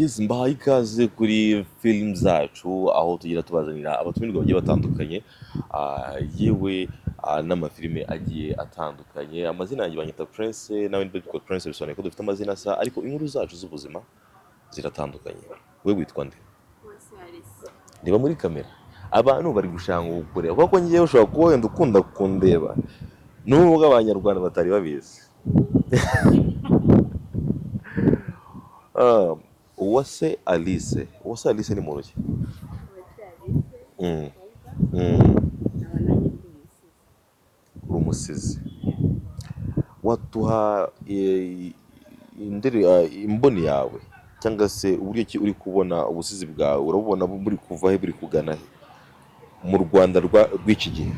Yes, mbahaye ikaze kuri film zacu, aho tugira tubazanira abatumirwa bagiye batandukanye, yewe n'amafilime agiye atandukanye. Amazina yanjye banyita Prince, nawe nitwa Prince, bisobanuye ko dufite amazina asa, ariko inkuru zacu z'ubuzima ziratandukanye. We witwa nde? Uwase Alice. Reba muri kamera, abantu bari gushaka kukureba, kuko ngewe ushobora kuba wenda ukunda kundeba nubwo Abanyarwanda batari babizi. Uwase Alice, Uwase Alice ni muntu ki? Uwase Alice, umukobwa, nkaba nanjye ndi umusizi. Uri umusizi, waduha imboni yawe cyangwa se uburyo ki uri kubona ubusizi bwawe, urabubona buri kuva he, buri kugana he mu Rwanda rw'iki gihe?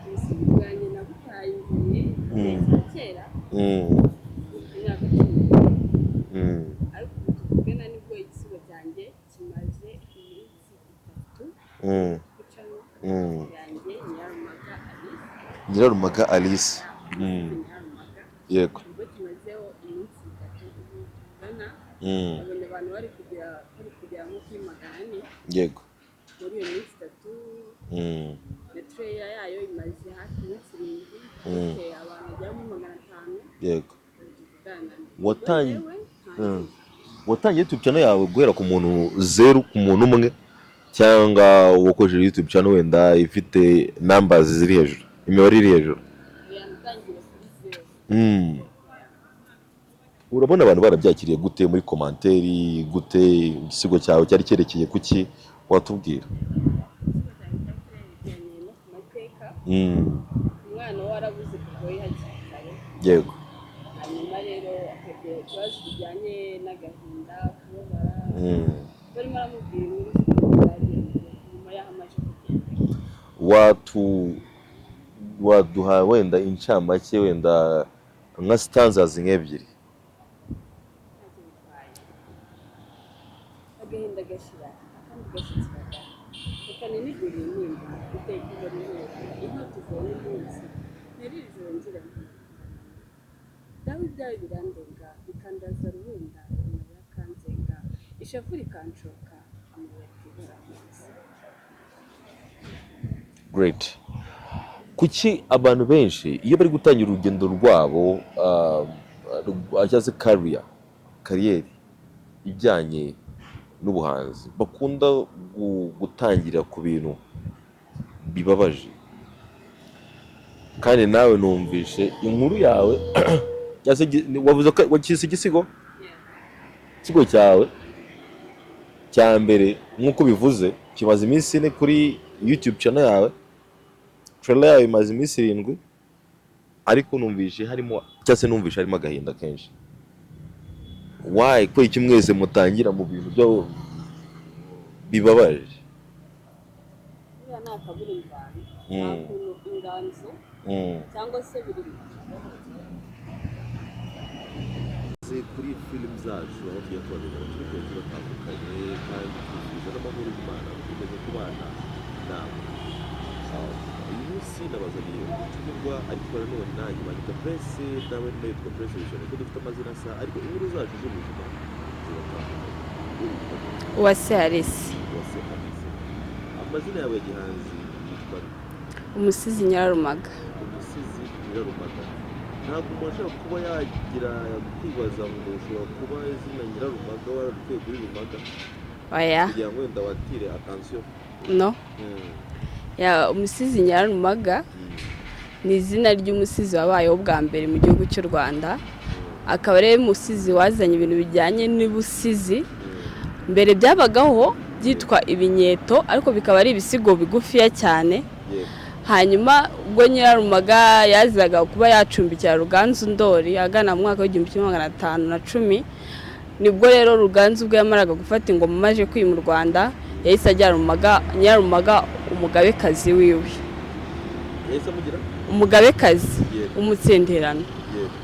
Ubusizi bwanjye nabutangiye igihe cya kera, ku myaka 10, ariko ubu tuvugana nibwo igisigo cyanjye kimaze iminsi 3 gucamo yanjye Nyirarumaga Alice. Nyirarumaga Alice. Umusizi Nyirarumaga. Nibwo kimazeho iminsi 3 ubu tuvugana. Nabonye abantu bari kugera nko kuri 400 muri iyo minsi 3. Na trailer yayo imaze hafi iminsi 7, ifite abantu bagera muri 500. Tuvugana. Njyewe Watangiye YouTube channel yawe guhera ku muntu zeru, ku muntu umwe, cyangwa wakoresheje YouTube channel wenda ifite numbers ziri hejuru, imibare iri hejuru? Natangiye kuri zeru. Urabona abantu barabyakiriye gute muri commentaire, gute igisigo cyawe cyari cyerekeye kuki? Watubwira? Igisigo cyanjye cyari cyerekeranye no ku mateka, umwana we warabuze kuva we hakiri kare, hanyuma rero akagira ikibazo kijyanye n'agahinda, kubabara. Barimo aramubwira inkuru z'ukuntu byagenze nyuma y'aho amaze kugenda. Waduha wenda incamake, wenda nka stanzas nk'ebyiri? Ntacyo bitwaye. Agahinda gashira akandi gashyitsi kagaha, reka ninigure intimba iteka ihora intera inkota ivura umunsi ntera ijoro ngira nti: "Dawe, ibyawe birandenga, bikandaza rubunda, amarira akanzenga, ishavu rikanshoka, amabuye akibura munsi." Great. Kuki abantu benshi iyo bari gutangira urugendo rwabo, cyangwa se career ijyanye n'ubuhanzi, bakunda gutangira ku bintu bibabaje? Kandi nawe numvishe inkuru yawe, cyangwa se wavuze ko wakise igisigo, igisigo cyawe cya mbere, nk'uko bivuze, kimaze iminsi 4 kuri YouTube channel yawe, trailer yawe imaze iminsi 7, ariko numvishe harimo, cyangwa se numvishe harimo agahinda kenshi. Why? Ko iki mwese mutangira mu bintu byo bibabaje? Buriya ni akabura imvano, nta kuntu inganzo cyangwa se biri Kuri film zacu, aho tujya tubazanira abatumirwa bagiye batandukanye, kandi twifuza n'amahoro y'Imana gukomeza kubana namwe. Uyu munsi nabazaniye umutumirwa, ariko nanone nanjye banyita Prince, nawe nitwa Prince, bisobanuye ko dufite amazina asa, ariko inkuru zacu z'ubuzima ziratandukanye. Wowe witwa nde? Uwase Alice. Uwase Alice. Amazina yawe ya gihanzi yitwa nde? Umusizi Nyirarumaga. Umusizi Nyirarumaga. Ntabwo umuntu ashobora kuba yagira kwibaza ngo ushobora kuba izina Nyirarumaga wararikuye kuri Rumaga Oya. kugira ngo wenda watire attention? No. Ya, umusizi Nyirarumaga ni izina ry'umusizi wabayeho bwa mbere mu gihugu cy'u Rwanda, akaba ari umusizi wazanye ibintu bijyanye n'ubusizi. Mbere byabagaho byitwa ibinyeto, ariko bikaba ari ibisigo bigufiya cyane. Hanyuma ubwo Nyirarumaga yazaga kuba yacumbikira Ruganzu Ndori agana mu mwaka w'1510, nibwo rero Ruganzu ubwo yamaraga gufata ingoma, amaze kwima u Rwanda, yahise ajyana Nyirarumaga umugabekazi wiwe. Yahise amugira Umugabekazi, umutsindirano.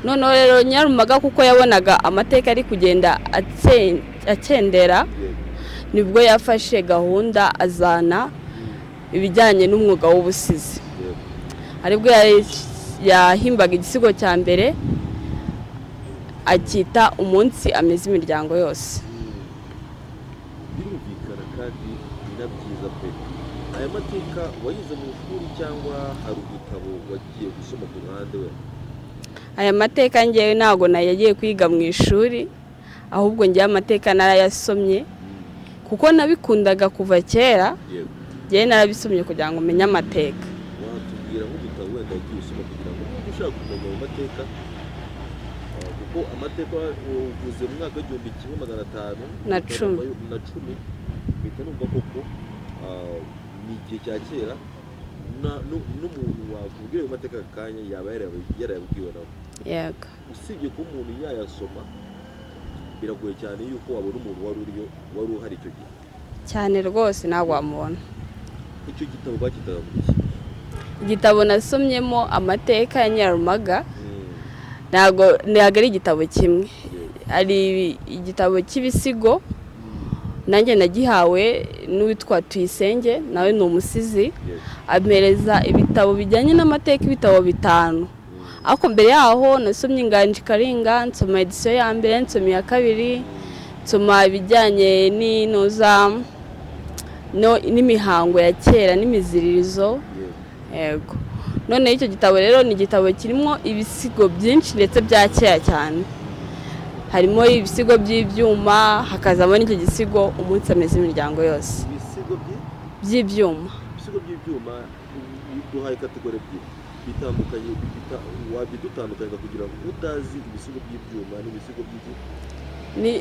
Noneho rero Nyirarumaga, kuko yabonaga amateka ari kugenda akendera, nibwo yafashe gahunda azana ibijyanye n'umwuga w'ubusizi, aribwo yahimbaga igisigo cya mbere, akita "Umunsi ameze imiryango yose". Birumvikana kandi ni na byiza pe. Aya mateka wayize mu ishuri cyangwa hari udutabo wagiye gusoma ku ruhande we? Aya mateka ngewe ntabwo nayagiye kwiga mu ishuri, ahubwo ngewe amateka narayasomye kuko nabikundaga kuva kera. Ngewe narabisomye kugira ngo menye amateka. Watubwira nk'udutabo wenda wagiye usoma kugira ngo niba ushaka kumenya ayo mateka, kuko amateka uvuze mu mwaka w'1510 Na cumi. Na cumi, mpita numva koko ni igihe cya kera, n'umuntu wakubwira ayo mateka aka kanya yaba yarayabwiwe nawe. Usibye kuba umuntu yayasoma, biragoye cyane yuko wabona umuntu wari uriyo, wari uhari icyo gihe. Cyane rwose, ntabwo wamubona. Icyo gitabo bakitaga mu iki? Igitabo nasomyemo amateka ya Nyirarumaga ntabwo ari igitabo kimwe. Hari igitabo cy'ibisigo, nanjye nagihawe n'uwitwa Tuyisenge, nawe ni umusizi. Ampereza ibitabo bijyanye n'amateka, ibitabo bitanu. Ariko mbere yaho nasomye Inganji Karinga, nsoma édition ya mbere, nsoma iya kabiri, nsoma ibijyanye n'intuza n'imihango ya kera n'imiziririzo. Yego, noneho icyo gitabo rero ni igitabo kirimo ibisigo byinshi ndetse bya kera cyane. Harimo ibisigo by'ibyuma, hakazamo n'icyo gisigo "Umunsi ameze imiryango yose". Ibisigo bye By'ibyuma. Ibisigo by'ibyuma. Duhaye catégorie ebyiri bitandukanye, wabidutandukanya kugira ngo utazi ibisigo by'ibyuma n'ibisigo by'iki?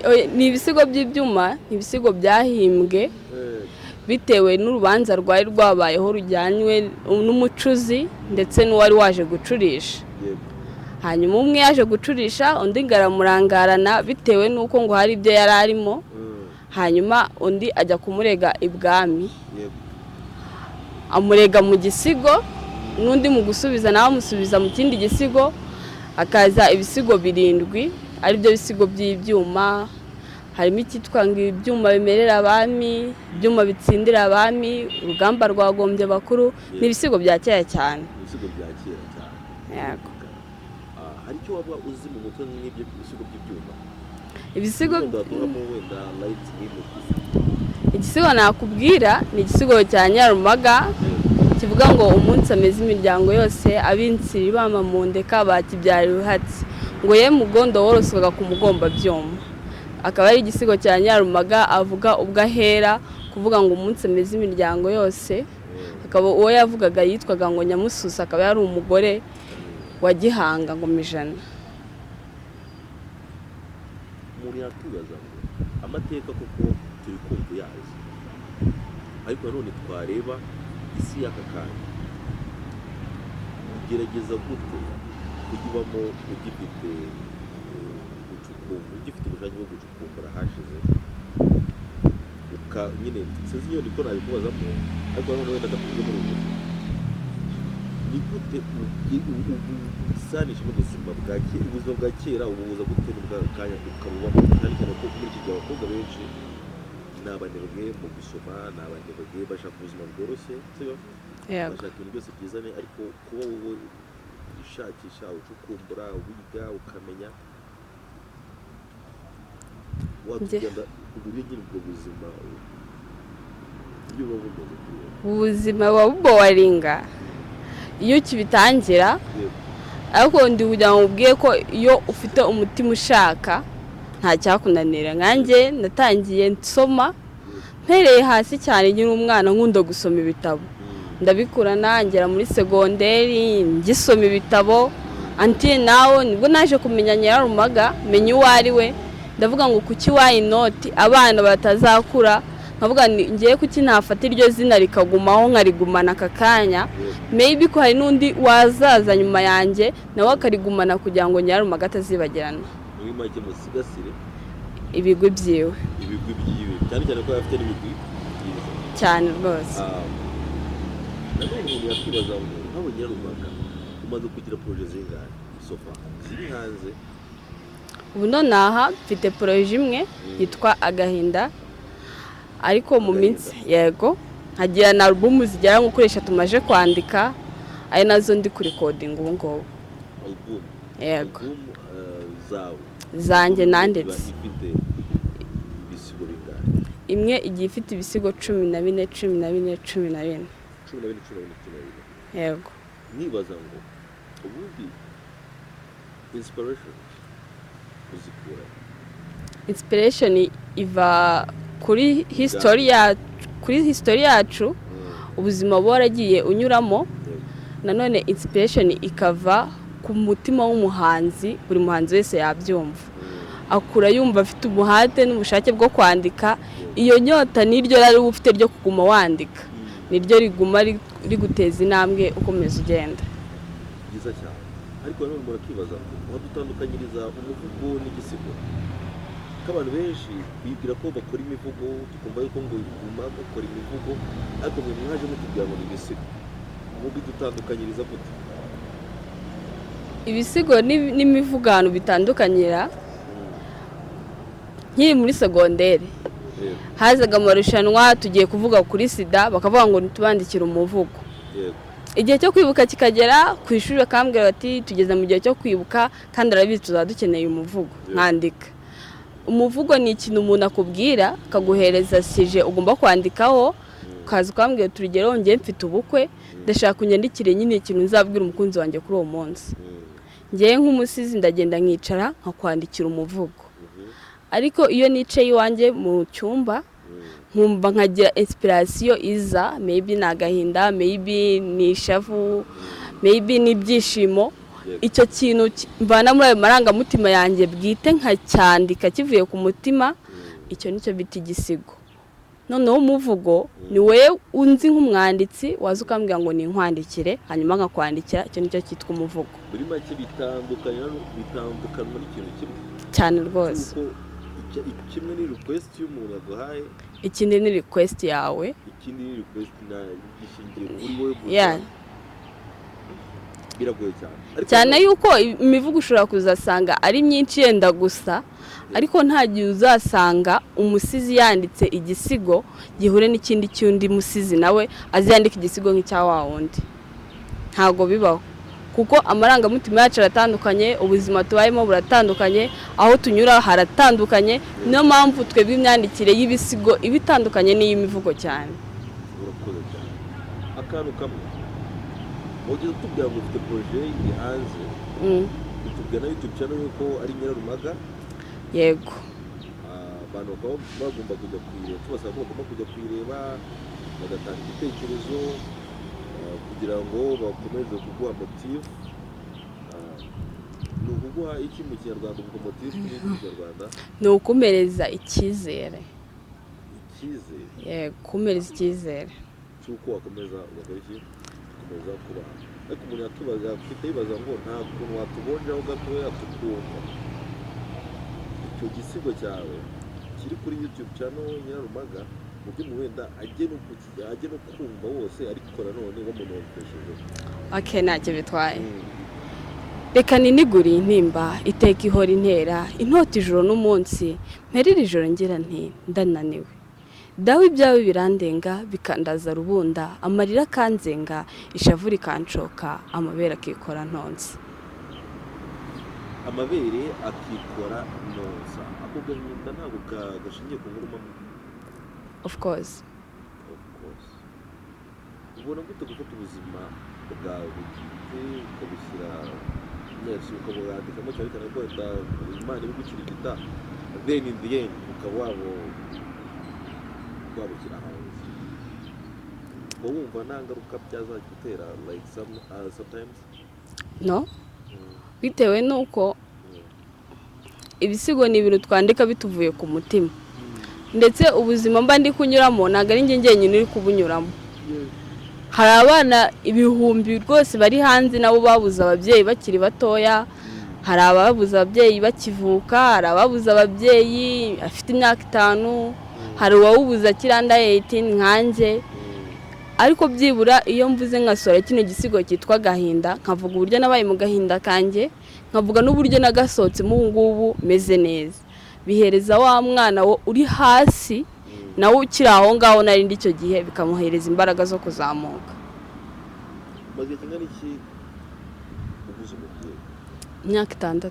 Oya, ni ibisigo by'ibyuma, ni ibisigo byahimbwe bitewe n'urubanza rwari rwabayeho rujyanywe n'umucuzi ndetse n'uwari waje gucurisha. Hanyuma umwe yaje gucurisha, undi ngo aramurangarana bitewe n'uko ngo hari ibyo yari arimo. Hanyuma undi ajya kumurega ibwami. Amurega mu gisigo, n'undi mu gusubiza nawe amusubiza mu kindi gisigo, hakaza ibisigo birindwi, aribyo bisigo by'ibyuma. Harimo icyitwa ngo "Ibyuma bimerera abami", "Ibyuma bitsindira abami", "Urugamba rwagombye bakuru". Ni ibisigo bya kera cyane. Ibisigo bya kera cyane. Yego. Hari icyo waba uzi mu mutwe nk'ibyo bisigo by'ibyuma? Ibisigo Wenda watoramo wenda light nk'imwe gusa. Igisigo nakubwira ni igisigo cya Nyarumaga kivuga ngo "Umunsi ameze imiryango yose, ab'insiri bama mu ndeka bakibyara uruhatsi, ngo ye mugondo woroswaga ku mugombabyuma". Akaba ari igisigo cya Nyarumaga avuga ubwo ahera kuvuga ngo umunsi ameze imiryango yose, akaba uwo yavugaga yitwaga ngo Nyamususa, akaba yari umugore wa Gihanga Ngoma Ijana. Umuntu yakwibaza ngo amateka koko turi kumva uyazi, ariko nanone twareba isi y'aka kanya, ugerageza gute kuyibamo ugifite gucukumbura, ugifite ubushake bwo gucukumbura hashize uka nyine? Sinzi iyo niko nabikubazamo, ariko nanone wenda ndakubwiye muri ubu buryo: ni gute ubisanisha n'ubuzima bwa kera? Ubuzima bwa kera ubuhuza gute n'ubw'aka kanya ukabubamo, cyane cyane ko muri iki gihe abakobwa benshi ni abanebwe mu gusoma, ni abanebwe, bashaka ubuzima bworoshye, sibyo? Yego. Bashaka ibintu byose byizane, ariko kuba wowe ushakisha, ucukumbura, wiga, ukamenya, watugenda uburyo nyine ubwo buzima uburyo buba bumeze kuri wowe? Ubuzima buba buboringa iyo ukibitangira. Ariko ndi kugira ngo ubwiye ko iyo ufite umutima ushaka nta cyakunanira. Nkanjye natangiye nsoma mpereye hasi cyane, nkiri umwana nkunda gusoma ibitabo, ndabikurana ngera muri segonderi ngisoma ibitabo. Until nawe nibwo naje kumenya Nyirarumaga, menya uwo ari we. Ndavuga ngo kuki why not abana batazakura, nkavuga ngiye kuki ntafata iryo zina rikagumaho, nkarigumana aka kanya, maybe ko hari n'undi wazaza nyuma yanjye nawe akarigumana, kugira ngo Nyirarumaga atazibagirana. Muri make musigasire ibigwi byiwe. Ibigwi byiwe, cyane cyane ko yaba afite n'ibigwi byiza. Cyane rwose. Nanone umuntu yakwibaza ngo nkawe Nyirarumaga umaze kugira projet zingahe so far ziri hanze? Ubu nonaha mfite projet imwe yitwa Agahinda, ariko mu Agahinda. minsi, yego, nkagira na alubumu zigera nko kuri eshatu maje kwandika, ari nazo ndi kurecordinga ubu ngubu. Album? Yego. Album zawe? Zanjye Album nanditse. iba ifite ibisigo bingahe? Imwe igiye ifite ibisigo 14, 14, 14. 14, 14, 14. Yego. Nibaza ngo ubundi inspiration uzikura? Inspiration iva kuri history ya kuri history yacu, ubuzima buba waragiye unyuramo. Nanone inspiration ikava ku mutima w'umuhanzi. Buri muhanzi wese yabyumva, akura yumva afite umuhate n'ubushake bwo kwandika. Iyo nyota n'iryo rari uba ufite ryo kuguma wandika, niryo riguma riguteza intambwe, ukomeza ugenda. Byiza cyane. Ariko nanone umuntu akibaza ngo wadutandukanyiriza umuvugo n'igisigo, ko abantu benshi bibwira ko bakora imivugo, tukumva yuko ngo guma bakora imivugo, ariko mwe mwaje mutubwira ngo ni ibisigo. Mubidutandukanyiriza gute? Ibisigo n'imivugo ahantu bitandukanyira, nkiri muri segonderi hazaga amarushanwa, tugiye kuvuga kuri SIDA, bakavuga ngo ntitubandikire umuvugo. Igihe cyo kwibuka kikagera ku ishuri, bakambwira bati: "Tugeze mu gihe cyo kwibuka kandi arabizi tuzaba dukeneye umuvugo." Nkandika umuvugo. Ni ikintu umuntu akubwira, akaguhereza sujet ugomba kwandikaho, ukaza ukambwira: "Turugero, njye mfite ubukwe, ndashaka unyandikire nyine ikintu nzabwira umukunzi wanjye kuri uwo munsi." Ngewe nk'umusizi ndagenda nkicara nkakwandikira umuvugo. Ariko iyo nicaye iwanjye mu cyumba, nkumva nkagira inspiration iza, maybe ni agahinda, maybe ni ishavu, maybe ni ibyishimo, icyo kintu mvana muri ayo marangamutima yanjye bwite nkacyandika kivuye ku mutima, icyo nicyo bita igisigo. Noneho umuvugo ni wowe unzi nk'umwanditsi, waza ukambwira ngo ninkwandikire, hanyuma nkakwandikira. Icyo nicyo cyitwa umuvugo. Muri make bitandukanwa n'ikintu kimwe? Cyane rwose. Kuko kimwe ni request y'umuntu yaguhaye, ikindi ni request yawe. Ikindi ni request na gishingiye kuri wowe gusa. Biragoye cyane. Ariko Cyane yuko imivugo ushobora kuzasanga ari myinshi yenda gusa, ariko nta gihe uzasanga umusizi yanditse igisigo gihure n'ikindi cy'undi musizi, nawe aziyandika igisigo nk'icya wa wundi. Ntabwo bibaho, kuko amarangamutima yacu aratandukanye, ubuzima tubayemo buratandukanye, aho tunyura haratandukanye. Niyo mpamvu twebwe imyandikire y'ibisigo iba itandukanye n'iy'imivugo cyane. Urakoze cyane. Akantu kamwe, wageze utubwira ngo ufite projet iri hanze, utubwira na YouTube channel yuko ari Nyirarumaga. Yego. Ah, abantu bakaba bagomba kujya kuyireba, tubasaba ko bagomba kujya kuyireba, bagatanga ibitekerezo, kugira ngo bakomeze kuguha motive. Ni ukuguha iki mu Kinyarwanda? Ubwo motive ni iki mu Kinyarwanda? Ni ukumereza icyizere. Icyizere. Yego, kumereza icyizere. Cy'uko wakomeza ugakora iki, ugakomeza kubaha. Ariko umuntu yakibaza, afite yibaza ngo nta kuntu watubonjaho gatoya tukumva icyo gisigo cyawe kiri kuri YouTube channel Nyirarumaga, mu buryo umuntu wenda ajye no kumva wose, ariko nanone wamunomfesheje. Okay, ntacyo bitwaye. Reka ninigure intimba iteka ihora intera intota ijoro n'umunsi, mperere ijoro ngira nti ndananiwe. Dawe, ibyawe birandenga, bikandaza rubunda, amarira akanzenga, ishavu rikanshoka, amabere akikora ntonse. Amabere akikora nonsa. Ako gahinda ntabwo gashingiye ku nkuru mpamo? Of course. Of course. Ubona gute gufata ubuzima bwawe bwite ukabushyira neza, ukabwandikamo, cyane cyane ko wenda Imana ibigukirigita, then in the end ukaba wabushyira hanze, uba wumva nta ngaruka byazagutera, like sometimes? No, bitewe n'uko ibisigo ni ibintu twandika bituvuye ku mutima, ndetse ubuzima mba ndi kunyuramo ntabwo ari njye njyenyine uri kubunyuramo. Hari abana ibihumbi rwose bari hanze nabo babuze ababyeyi bakiri batoya. Hari ababuze ababyeyi bakivuka, hari ababuze ababyeyi afite imyaka 5, hari uwawubuze akiri under 18 nkanjye. Ariko byibura iyo mvuze nkasohora kino gisigo cyitwa Agahinda, nkavuga uburyo nabaye mu gahinda kanjye, nkavuga n'uburyo nagasohotsemo ubu ngubu meze neza, bihereza wa mwana wo uri hasi nawe ukiri aho ngaho narindi icyo gihe, bikamuhereza imbaraga zo kuzamuka. Umaze igihe kingana iki ubuze umubyeyi? Imyaka 6. Imyaka 6.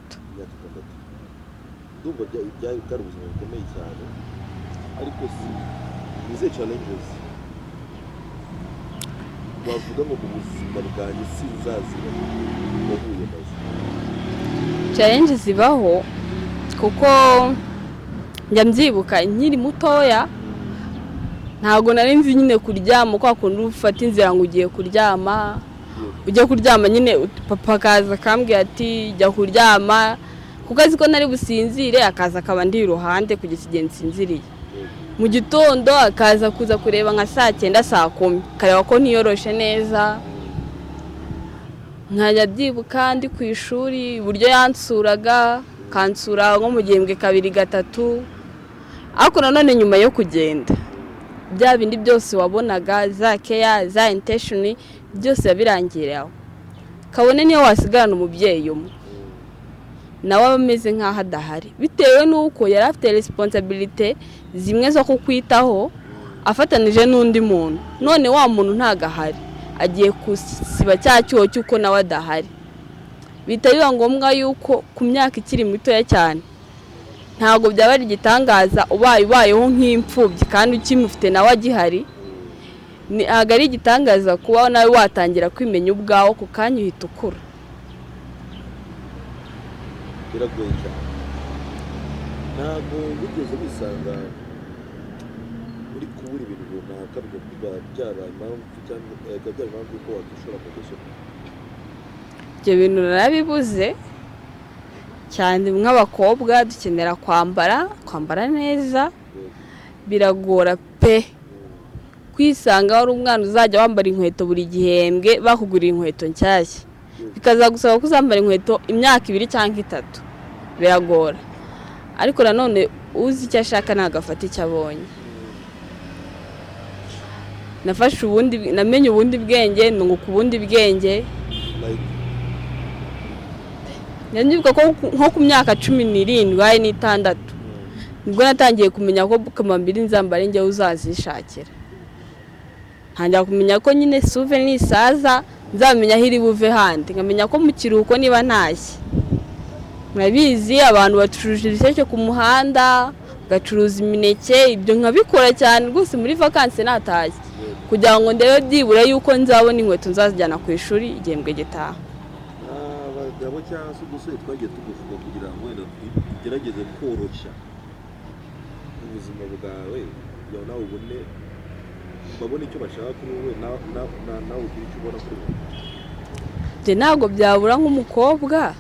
Ndumva byari bwari ubuzima bukomeye cyane. Ariko si ni izihe challenges wavuga ngo mu buzima bwanjye sinzazira wahuye nazo? Challenge zibaho, kuko njya mbyibuka nkiri mutoya, ntabwo nari nzi nyine kuryama kwa kundi ufata inzira ngo ugiye kuryama, ujya kuryama nyine, papa akaza akambwira ati: "Jya kuryama," kuko azi ko nari businzire, akaza akaba ndi iruhande kugeza igihe nsinziriye. Mu gitondo akaza kuza kureba nka saa 9, saa 10, akareba ko ntiyoroshe neza. Nkajya byibuka ndi ku ishuri uburyo yansuraga, akansura nko mu gihembwe kabiri, gatatu. Ariko nanone nyuma yo kugenda, bya bindi byose wabonaga, za care, za attention, byose biba birangiriye aho. Kabone niyo wasigarana umubyeyi umwe, nawe aba ameze nk'aho adahari, bitewe n'uko yari afite responsabilité zimwe zo kukwitaho afatanije n'undi muntu. None wa muntu ntabwo ahari, agiye gusiba cya cyuho cy'uko nawe adahari. Bihita biba ngombwa yuko ku myaka ikiri mitoya cyane, ntabwo byaba ari igitangaza ubaye ubayeho nk'imfubyi kandi ukimufite nawe agihari. Ntabwo ari igitangaza kuba nawe watangira kwimenya ubwawe ku kanya, uhita ukura. Biragoye cyane. Ntabwo wigeze wisanga uri kubura ibintu runaka biba byabaye impamvu cyangwa bikaba byaba impamvu y'uko wakishora mu ngeso mbi? Ibyo bintu narabibuze cyane. Nk'abakobwa dukenera kwambara neza. Biragora pe kwisanga wari umwana uzajya wambara inkweto buri gihembwe, bakugurira inkweto nshyashya, bikazagusaba ko uzambara inkweto imyaka 2 cyangwa 3. Biragora, ariko nanone uzi icyo ashaka ntabwo afata icyo abonye. Nafashe ubundi, namenye ubundi bwenge, nunguka ubundi bwenge. Like? Ndibuka ko nko ku myaka 17 hari n'6 nibwo natangiye kumenya ko kamambiri nzambara njyewe uzazishakira, ntangira kumenya ko nyine suve nisaza nzamenya aho iri buve handi, nkamenya ko mu kiruhuko niba ntashye. Murabizi, abantu bacuruza ibisheke ku muhanda, bagacuruza imineke, ibyo nkabikora cyane rwose muri vacances natashye, kugira ngo ndebe byibura yuko nzabona inkweto nzazijyana ku ishuri igihembwe gitaha. Abagabo cyangwa se udusore twagiye tuguvuga kugira ngo wenda tugerageze koroshya ubuzima bwawe, kugira ngo nawe ubone, babone icyo bashaka kuri wowe, nawe ugire icyo ubona kuri wowe. Njye ntabwo byabura nk'umukobwa,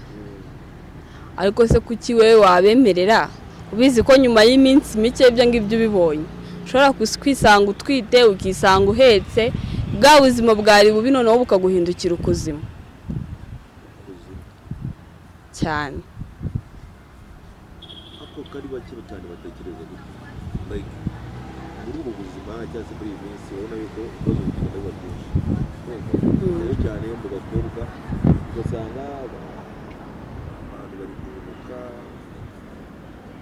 ariko se kuki wowe wabemerera, ubizi ko nyuma y'iminsi mike ibyo ngibyo ubibonye ushobora kwisanga utwite, ukisanga uhetse, bwa buzima bwari bubi noneho bukaguhindukira ukuzimu? Ubuzima. Cyane. Ako kari bake cyane batekereza gutya. Like, muri ubu buzima cyangwa se muri iyi minsi, urabona yuko ibibazo bigenda biba byinshi. Urumva? Cyane cyane yo mu bakobwa, ugasanga abantu bari guhubuka,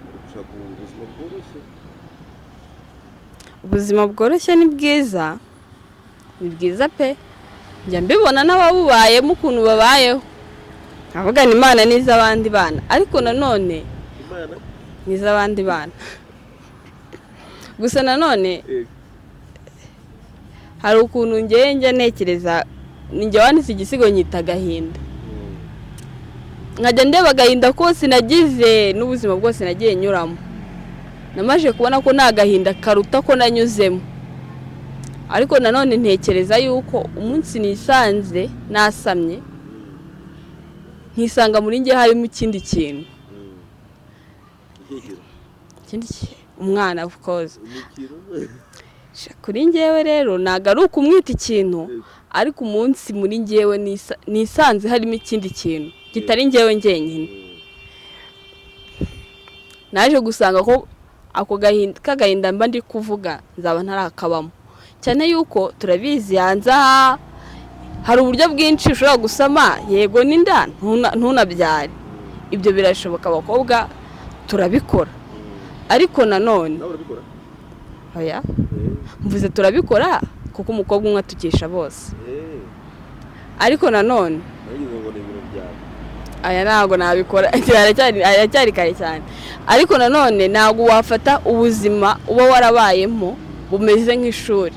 bari gushaka ubuzima bworoshye. Ubuzima bworoshye ni bwiza, ni bwiza pe. Njya mbibona n'ababubayemo ukuntu babayeho, nkavuga ni Imana n'iz'abandi bana, ariko nanone Imana n'iz'abandi bana gusa. Nanone hari ukuntu ngewe njya ntekereza, ni njye wanditse igisigo nyita agahinda, nkajya ndeba agahinda kose nagize n'ubuzima bwose nagiye nyuramo. Namaze kubona ko nta gahinda karuta ko nanyuzemo. Ariko nanone ntekereza yuko umunsi nisanze nasamye, nkisanga muri njye harimo ikindi kintu. Ikihe kintu? Ikindi umwana, of course. Ni ikintu? Kuri njyewe rero ntabwo ari ukumwita ikintu, ariko umunsi muri njyewe nisanze harimo ikindi kintu kitari njyewe njyenyine, naje gusanga ko ako gahinda k'agahinda mba ndi kuvuga nzaba ntarakabamo. Cyane yuko turabizi hanze aha hari uburyo bwinshi ushobora gusama, yego, n'inda ntunabyare. Ibyo birashoboka, abakobwa turabikora. Ariko nanone Nawe urabikora? Oya, mvuze turabikora kuko umukobwa umwe atukisha bose. Ariko nanone Nagize ngo ni ibintu byawe. Aya ntabwo nabikora, aracyari kare cyane. Ariko nanone ntabwo wafata ubuzima uba warabayemo bumeze nk'ishuri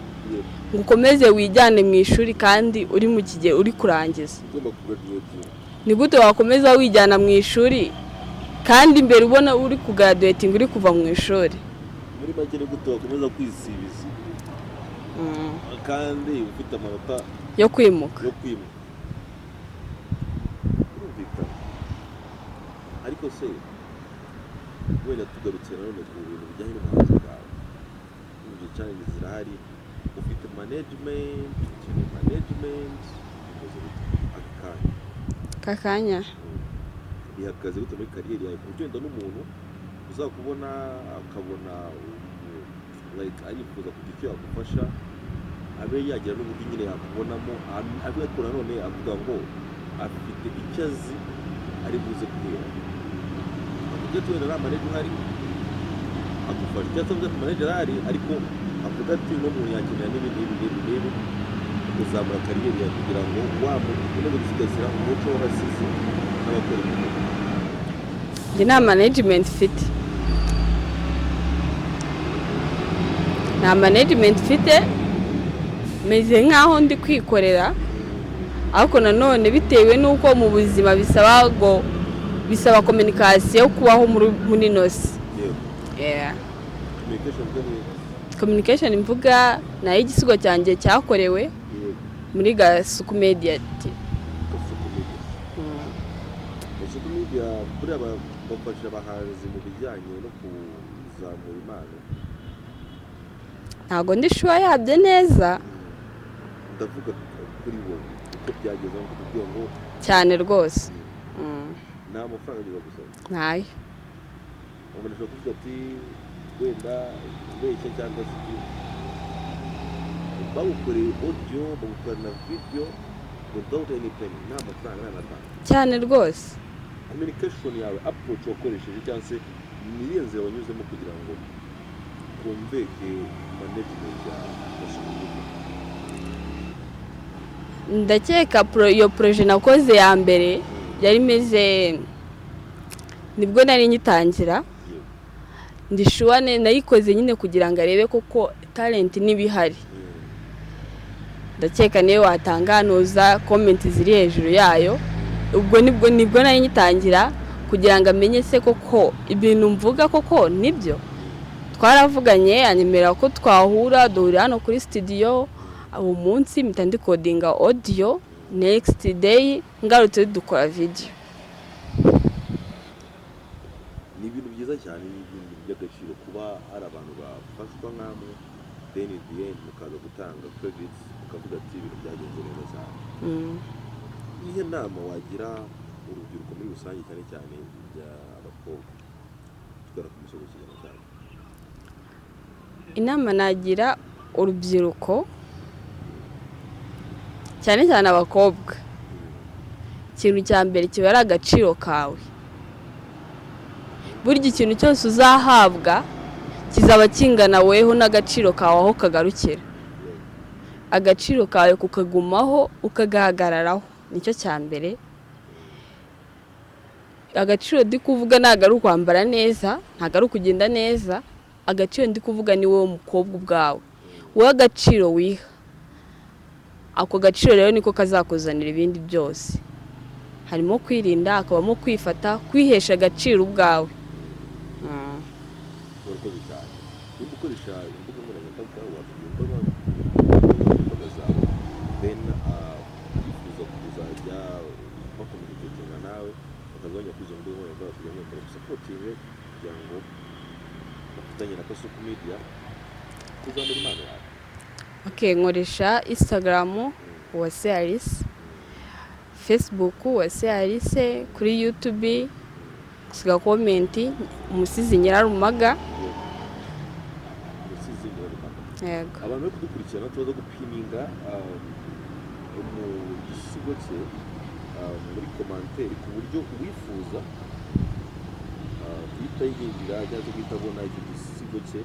ngo ukomeze wijyane mu ishuri kandi uri mu kigero uri kurangiza. Ugomba kugraduatinga. Ni gute wakomeza wijyana mu ishuri kandi imbere ubona uri kugraduatinga, uri kuva mu ishuri? Muri make, ni gute wakomeza kwisibiza kandi ufite amanota yo kwimuka? Yo kwimuka, birumvikana. Ariko se wenda tugarutse nanone ku bintu bijyanye n'ubuhanzi bwawe, ibyo challenge zirahari. Ufite management? Ukeneye management? Bimeze bite aka kanya? Aka kanya? Bihagaze bite muri career yawe, ku buryo wenda n'umuntu uzakubona akabona like arifuza kugira icyo yagufasha, abe yagira n'uburyo nyine yakubonamo, abe ariko nanone avuga ngo afite icyo azi ari buze guhera, avuga ati wenda nta manager uhari agufasha, cyangwa se avuga ati manager arahari, ariko avuga ati uno muntu yakenera n'ibi n'ibi n'ibi n'ibi kuzamura career yawe, kugira ngo wa muntu ukomeze gusigasira umuco w'abasizi n'abakora imihigo? Njye nta management mfite, nta management mfite. Meze nk'aho ndi kwikorera, ariko nanone bitewe n'uko mu buzima bisaba ngo bisaba communication yo kubaho muri ino si. Yeah. Communication bwo ni Communication mvuga nayo, igisigo cyanjye cyakorewe muri Gasuku Media Team. Gasuku Media. Gasuku Media buriya bafasha abahanzi mu bijyanye no kuzamura impano? Ntabwo ndi sure yabyo neza. Ndavuga kuri wowe uko byageze aho kugira ngo Cyane rwose. Nta mafaranga ageza gusaba? Ntayo. Umuntu ashobora kuvuga ati wenda kubeshya cyangwa se iki, bagukoreye audio, bagukorera na video without any penny, nta mafaranga, nta natanga? Cyane rwose. Communication yawe, approach wakoresheje, cyangwa se ni iyihe nzira wanyuzemo kugira ngo kumveke management ya Gasuku Media? Ndakeka iyo projet nakoze ya mbere yari imeze, nibwo nari ngitangira. Ndi sure nayikoze nyine kugira ngo arebe koko talent niba ihari. Ndakeka niyo watanga nuza comment ziri hejuru yayo. Ubwo nibwo nari ngitangira, kugira ngo amenye se koko ibintu mvuga koko nibyo. Twaravuganye, anyemerera ko twahura, duhurira hano kuri studio. Uwo munsi mpita ndirecordinga audio, next day ngarutse dukora video. Ni ibintu byiza cyane, ni ibintu by'agaciro kuba hari abantu bafashwa nk'amwe, then in the end mukaza gutanga credits, mukavuga ati ibintu byagenze neza cyane. Nihe nama wagira urubyiruko muri rusange, cyane cyane abakobwa, tugana ku musozo w'ikiganiro cyacu? Inama nagira urubyiruko, cyane cyane abakobwa, ikintu cya mbere kiba ari agaciro kawe. Burya ikintu cyose uzahabwa kizaba kingana weho n'agaciro kawe aho kagarukira. Agaciro kawe kukagumaho, ukagahagararaho, nicyo cya mbere. Agaciro ndi kuvuga ntabwo ari ukwambara neza, ntabwo ari ukugenda neza. Agaciro ndi kuvuga ni wowe mukobwa ubwawe, wowe agaciro wiha. Ako gaciro rero niko kazakuzanira ibindi byose, harimo kwirinda, hakabamo kwifata, kwihesha agaciro ubwawe. Urakoze cyane. Niba ukoresha imbuga nkoranyambaga, watubwira imbuga nkoranyambaga zawe, then bifuza kuzajya bacommunicatinga nawe bakazajya kuri izo mbuga nkoranyambaga kugira ngo bagusupportinge, kugira ngo bafatanye na Kasuku Media kuzamura impano yawe. Okay, nkoresha Instagram Uwase Alice, Facebook Uwase Alice, kuri YouTube gusiga comment Umusizi Nyirarumaga. Umusizi Nyirarumaga. Yego. Abantu bari kudukurikirana, tubaza gupininga mu gisigo cye muri commentaire, ku buryo uwifuza guhita yinjira cyangwa se guhita abona icyo gisigo cye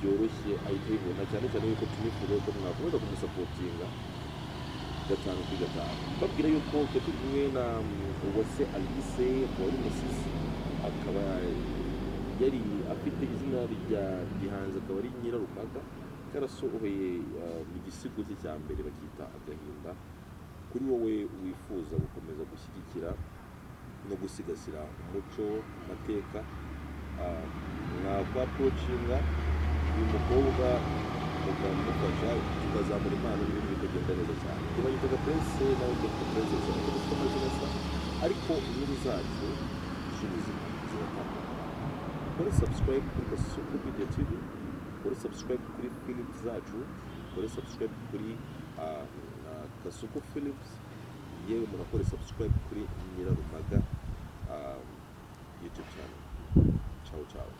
byoroshye ahita abibona, cyane cyane yuko tunifuza ko mwakomeza kumusupportinga. Gatanu kuri gatanu, mbabwira yuko twe turi kumwe na Uwase Alice, akaba ari umusizi, akaba yari afite izina rya gihanzi, akaba ari Nyirarumaga. Yarasohoye igisigo cye cya mbere bakita Agahinda. Kuri wowe wifuza gukomeza gushyigikira no gusigasira umuco, amateka, mwakwa-approachinga uyu mukobwa mukamufasha, tukazamura impano, n'ibintu bikagenda neza cyane. Tubanyitaga Prince, nawe Dr Prince, ariko dufite amazina asa, ariko inkuru zacu z'ubuzima ziratandukanye. Kore subscribe kuri Kasuku Media TV, kore subscribe kuri Philips zacu, kore subscribe kuri Kasuku Philips, yewe murakore subscribe kuri Nyirarumaga YouTube channel. Ciao ciao.